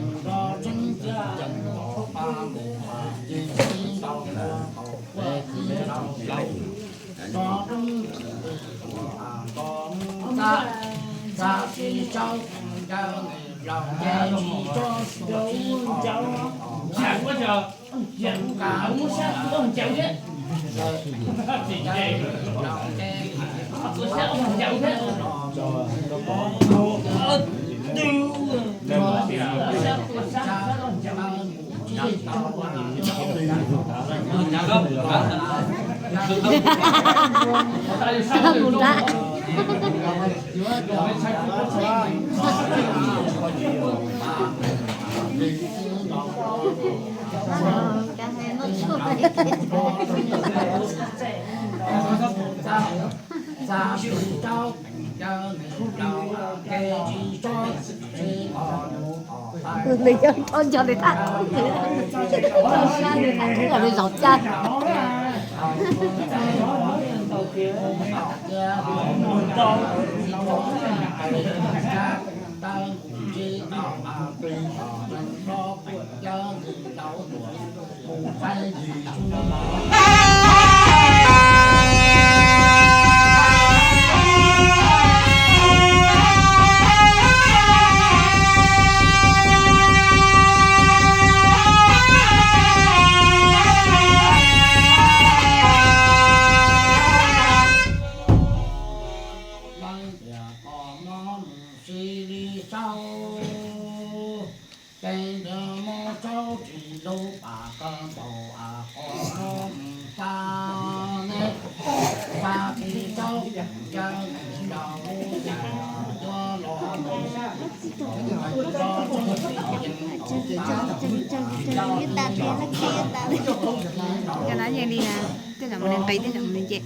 qees nrov tseeb txiv yees rov qab mus ua yig tib ntaus ua qaum ua tib ntaus laus. Nrov roob nrov ntws ua nrov ntxab, txab tsis tsaub ncaws nws laus ces tsis tsob tsis qos nws qos ncaws. Nws cov roj nco nws thaj koob, nws thaj koob los nws zaum caj. Ces nws muab tsaub tsis lub pam koj ntaus a qhov no mus tsa ne, tsa tsis tsaub ncaws nws laus lub caij yuav los mus. Cov no yeej li na, tej zaum mus nqis tej zaum mus nce.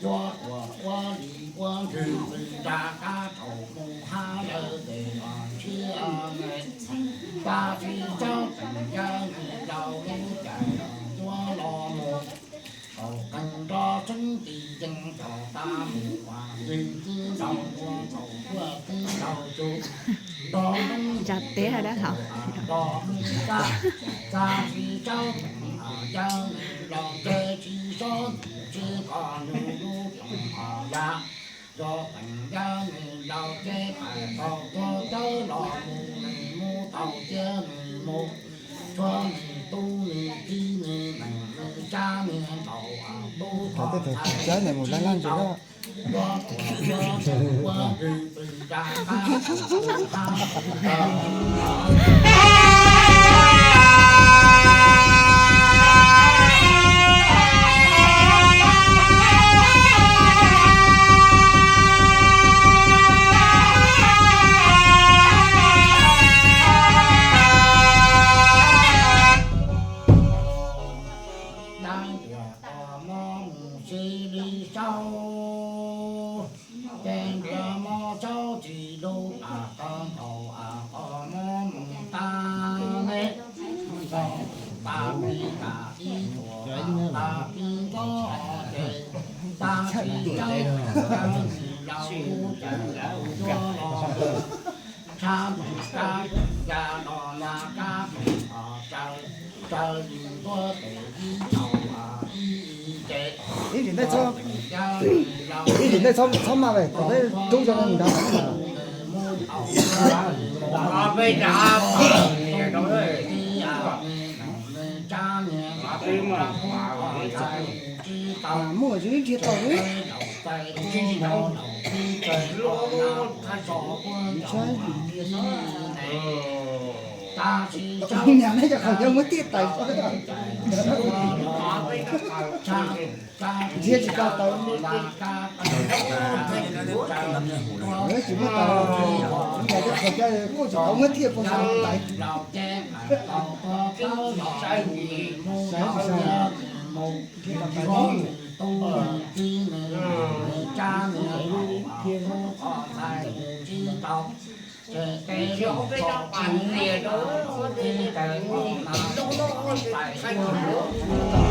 Ua tuam ua li ua nrwg nrag kab thaum mus hab lawv tes los ntshiab me. Tsa tsis tsaub tseem yawg nws laus lub caij yuav los mus. Thaum qees nrov tseeb tis yees thaum tas mus ua yig tib Tsa teb dab hau. Tsa tsis tsaub, yawg nws laus ces tsis sob, tsis kom nws lub rooj yam. Yog teem yawg nws laus ces pais tau tuag tawb los mus, nws mus tau cia nws mus, tshuav nws tub nws kiv nws nees nws tsa nws ntaus tub thaum ntxhais tsis tau. Dab ntxwg kos mob mus si li saub, ces ntxwg kos mob saub tsis lub, a, kos ntaus, a, kos mob mus tag ne, tau tas pis tas ib tuam, tas pis nkob ces tas tsis tsaub, tsis laus lub ces laus cuab los mus, tshab mus kab ya los na kab mus os tsaws, tsaws yus ntuab tes ib tau ib ces ib tsis ntej txhob, ib tsis ntej txhob maj, kom peb rub cov no mus nrad. Muaj tsis nrhiav tau li. Nyam ne cov qhov yog muab tiaj taws, nrhiav tsis tau taws. Tsis muaj taws, nyam cov qhov coj kuj tsis tau muab tiaj pua taws. Saib tsis saib.